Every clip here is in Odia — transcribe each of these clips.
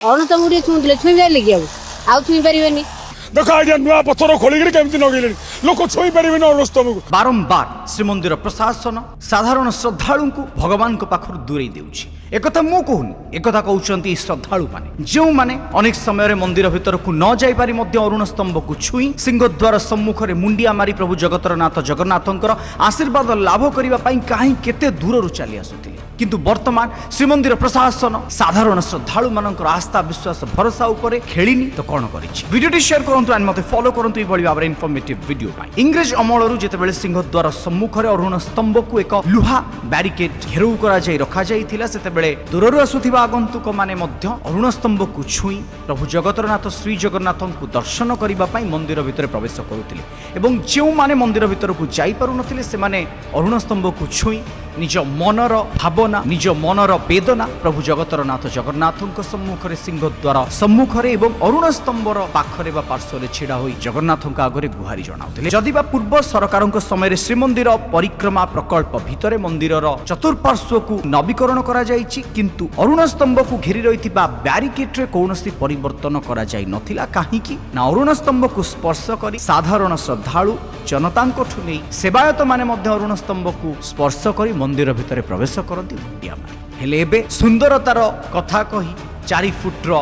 ଅରୁଣସ୍ତମ୍ଭକୁ ଟିକେ ଛୁଉଁଥିଲେ, ଛୁଇଁ ପାରିଲେ କି? ଆଉ ଆଉ ଛୁଇଁ ପାରିବେନି। ଦେଖ ଆଜ୍ଞା, ନୂଆ ପଥର ଖୋଳିକିରି କେମିତି ଲଗେଇଲେଣି, ଲୋକ ଛୁଇଁ ପାରିବେନି ଅରୁଣସ୍ତମ୍ଭକୁ। ବାରମ୍ବାର ଶ୍ରୀମନ୍ଦିର ପ୍ରଶାସନ ସାଧାରଣ ଶ୍ରଦ୍ଧାଳୁଙ୍କୁ ଭଗବାନଙ୍କ ପାଖରୁ ଦୂରେଇ ଦେଉଛି। ଏକଥା ମୁଁ କହୁନି, ଏକଥା କହୁଛନ୍ତି ଏହି ଶ୍ରଦ୍ଧାଳୁମାନେ, ଯେଉଁମାନେ ଅନେକ ସମୟରେ ମନ୍ଦିର ଭିତରକୁ ନ ଯାଇପାରି ମଧ୍ୟ ଅରୁଣ ସ୍ତମ୍ଭକୁ ଛୁଇଁ ସିଂହଦ୍ୱାର ସମ୍ମୁଖରେ ମୁଣ୍ଡିଆ ମାରି ପ୍ରଭୁ ଜଗତର ନାଥ ଜଗନ୍ନାଥଙ୍କର ଆଶୀର୍ବାଦ ଲାଭ କରିବା ପାଇଁ କାହିଁ କେତେ ଦୂରରୁ ଚାଲି ଆସୁଥିଲେ। କିନ୍ତୁ ବର୍ତ୍ତମାନ ଶ୍ରୀମନ୍ଦିର ପ୍ରଶାସନ ସାଧାରଣ ଶ୍ରଦ୍ଧାଳୁମାନଙ୍କର ଆସ୍ଥା, ବିଶ୍ୱାସ, ଭରସା ଉପରେ ଖେଳିନି ତ କ'ଣ କରିଛି? ଭିଡ଼ିଓଟି ସେୟାର କରନ୍ତୁ ଆଣ୍ଡ ମୋତେ ଫଲୋ କରନ୍ତୁ ଏଇଭଳି ଭାବରେ ଇନଫର୍ମେଟିଭ ଭିଡ଼ିଓ ପାଇଁ। ଇଂରେଜ ଅମଳରୁ ଯେତେବେଳେ ସିଂହଦ୍ୱାର ସମ୍ମୁଖରେ ଅରୁଣ ସ୍ତମ୍ଭକୁ ଏକ ଲୁହା ବ୍ୟାରିକେଡ୍ ଘେରାଉ କରାଯାଇ ରଖାଯାଇଥିଲା, ସେତେବେଳେ ଦୂରରୁ ଆସୁଥିବା ଆଗନ୍ତୁକମାନେ ମଧ୍ୟ ଅରୁଣ ସ୍ତମ୍ଭକୁ ଛୁଇଁ ପ୍ରଭୁ ଜଗତରନାଥ ଶ୍ରୀ ଜଗନ୍ନାଥଙ୍କୁ ଦର୍ଶନ କରିବା ପାଇଁ ମନ୍ଦିର ଭିତରେ ପ୍ରବେଶ କରୁଥିଲେ ଏବଂ ଯେଉଁମାନେ ମନ୍ଦିର ଭିତରକୁ ଯାଇପାରୁନଥିଲେ, ସେମାନେ ଅରୁଣ ସ୍ତମ୍ଭକୁ ଛୁଇଁ ନିଜ ମନର ଭାବନା, ନିଜ ମନର ବେଦନା ପ୍ରଭୁ ଜଗତର ନାଥ ଜଗନ୍ନାଥଙ୍କ ସମ୍ମୁଖରେ, ସିଂହଦ୍ୱାର ସମ୍ମୁଖରେ ଏବଂ ଅରୁଣ ସ୍ତମ୍ଭର ପାଖରେ ବା ପାର୍ଶ୍ୱରେ ଛିଡ଼ା ହୋଇ ଜଗନ୍ନାଥଙ୍କ ଆଗରେ ଗୁହାରି ଜଣାଉଥିଲେ। ଯଦି ବା ପୂର୍ବ ସରକାରଙ୍କ ସମୟରେ ଶ୍ରୀମନ୍ଦିର ପରିକ୍ରମା ପ୍ରକଳ୍ପ ଭିତରେ ମନ୍ଦିରର ଚତୁଃପାର୍ଶ୍ୱକୁ ନବୀକରଣ କରାଯାଇଛି, କିନ୍ତୁ ଅରୁଣ ସ୍ତମ୍ଭକୁ ଘେରି ରହିଥିବା ବ୍ୟାରିକେଡ୍ରେ କୌଣସି ପରିବର୍ତ୍ତନ କରାଯାଇ ନଥିଲା। କାହିଁକି ନା ଅରୁଣ ସ୍ତମ୍ଭକୁ ସ୍ପର୍ଶ କରି ସାଧାରଣ ଶ୍ରଦ୍ଧାଳୁ ଜନତାଙ୍କଠୁ ନେଇ ସେବାୟତମାନେ ମଧ୍ୟ ଅରୁଣ ସ୍ତମ୍ଭକୁ ସ୍ପର୍ଶ କରି ମନ୍ଦିର ଭିତରେ ପ୍ରବେଶ କରନ୍ତି ମୁଣ୍ଡିଆ ମାରି। ହେଲେ ଏବେ ସୁନ୍ଦରତାର କଥା କହି 4 ଫୁଟର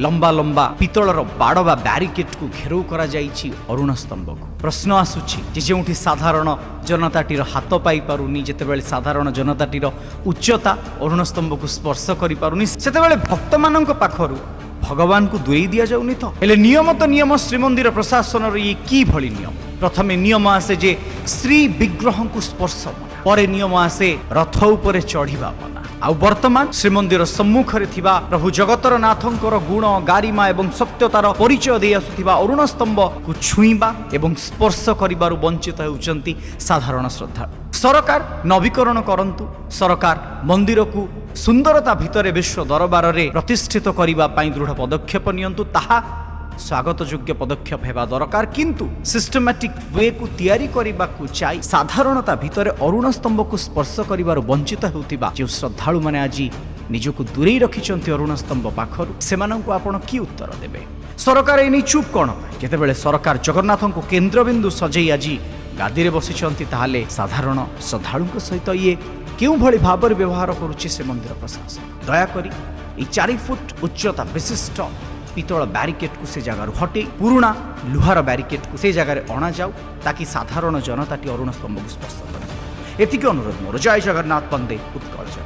ଲମ୍ବା ଲମ୍ବା ପିତ୍ତଳର ବାଡ଼ ବା ବ୍ୟାରିକେଡ୍କୁ ଘେରାଉ କରାଯାଇଛି ଅରୁଣ ସ୍ତମ୍ଭକୁ। ପ୍ରଶ୍ନ ଆସୁଛି ଯେ ଯେଉଁଠି ସାଧାରଣ ଜନତାଟିର ହାତ ପାଇପାରୁନି, ଯେତେବେଳେ ସାଧାରଣ ଜନତାଟିର ଉଚ୍ଚତା ଅରୁଣ ସ୍ତମ୍ଭକୁ ସ୍ପର୍ଶ କରିପାରୁନି, ସେତେବେଳେ ଭକ୍ତମାନଙ୍କ ପାଖରୁ ଭଗବାନଙ୍କୁ ଦୂରେଇ ଦିଆଯାଉନି ତ? ହେଲେ ନିୟମ ତ ନିୟମ, ଶ୍ରୀମନ୍ଦିର ପ୍ରଶାସନର ଇଏ କି ଭଳି ନିୟମ? ପ୍ରଥମେ ନିୟମ ଆସେ ଯେ ଶ୍ରୀ ବିଗ୍ରହଙ୍କୁ ସ୍ପର୍ଶ ମନା, ପରେ ନିୟମ ଆସେ ରଥ ଉପରେ ଚଢ଼ିବା ମନା, ଆଉ ବର୍ତ୍ତମାନ ଶ୍ରୀମନ୍ଦିର ସମ୍ମୁଖରେ ଥିବା ପ୍ରଭୁ ଜଗତର ନାଥଙ୍କର ଗୁଣ ଗାରିମା ଏବଂ ସତ୍ୟତାର ପରିଚୟ ଦେଇ ଆସୁଥିବା ଅରୁଣ ସ୍ତମ୍ଭକୁ ଛୁଇଁବା ଏବଂ ସ୍ପର୍ଶ କରିବାରୁ ବଞ୍ଚିତ ହେଉଛନ୍ତି ସାଧାରଣ ଶ୍ରଦ୍ଧାଳୁ। ସରକାର ନବୀକରଣ କରନ୍ତୁ, ସରକାର ମନ୍ଦିରକୁ ସୁନ୍ଦରତା ଭିତରେ ବିଶ୍ୱ ଦରବାରରେ ପ୍ରତିଷ୍ଠିତ କରିବା ପାଇଁ ଦୃଢ଼ ପଦକ୍ଷେପ ନିଅନ୍ତୁ, ତାହା ସ୍ୱାଗତଯୋଗ୍ୟ ପଦକ୍ଷେପ ହେବା ଦରକାର। କିନ୍ତୁ ସିଷ୍ଟମାଟିକ୍ ୱେକୁ ତିଆରି କରିବାକୁ ଯାଇ ସାଧାରଣତା ଭିତରେ ଅରୁଣ ସ୍ତମ୍ଭକୁ ସ୍ପର୍ଶ କରିବାରୁ ବଞ୍ଚିତ ହେଉଥିବା ଯେଉଁ ଶ୍ରଦ୍ଧାଳୁମାନେ ଆଜି ନିଜକୁ ଦୂରେଇ ରଖିଛନ୍ତି ଅରୁଣ ସ୍ତମ୍ଭ ପାଖରୁ, ସେମାନଙ୍କୁ ଆପଣ କି ଉତ୍ତର ଦେବେ? ସରକାର ଏ ନେଇ ଚୁପ୍ କ'ଣ ପାଇଁ? ଯେତେବେଳେ ସରକାର ଜଗନ୍ନାଥଙ୍କୁ କେନ୍ଦ୍ରବିନ୍ଦୁ ସଜେଇ ଆଜି ଗାଦିରେ ବସିଛନ୍ତି, ତାହେଲେ ସାଧାରଣ ଶ୍ରଦ୍ଧାଳୁଙ୍କ ସହିତ ଇଏ କେଉଁଭଳି ଭାବରେ ବ୍ୟବହାର କରୁଛି ଶ୍ରୀମନ୍ଦିର ପ୍ରଶାସନ? ଦୟାକରି ଏଇ 4 ଫୁଟ ଉଚ୍ଚତା ବିଶିଷ୍ଟ ପିତ୍ତଳ ବ୍ୟାରିକେଡ୍କୁ ସେ ଜାଗାରୁ ହଟେଇ ପୁରୁଣା ଲୁହାର ବ୍ୟାରିକେଡ୍କୁ ସେ ଜାଗାରେ ଅଣାଯାଉ, ତାକି ସାଧାରଣ ଜନତାଟି ଅରୁଣ ସ୍ତମ୍ଭକୁ ସ୍ପର୍ଶ କରିବ। ଏତିକି ଅନୁରୋଧ ମୋର। ଜୟ ଜଗନ୍ନାଥ, ବନ୍ଦେ ଉତ୍କଳ ଜନନୀ।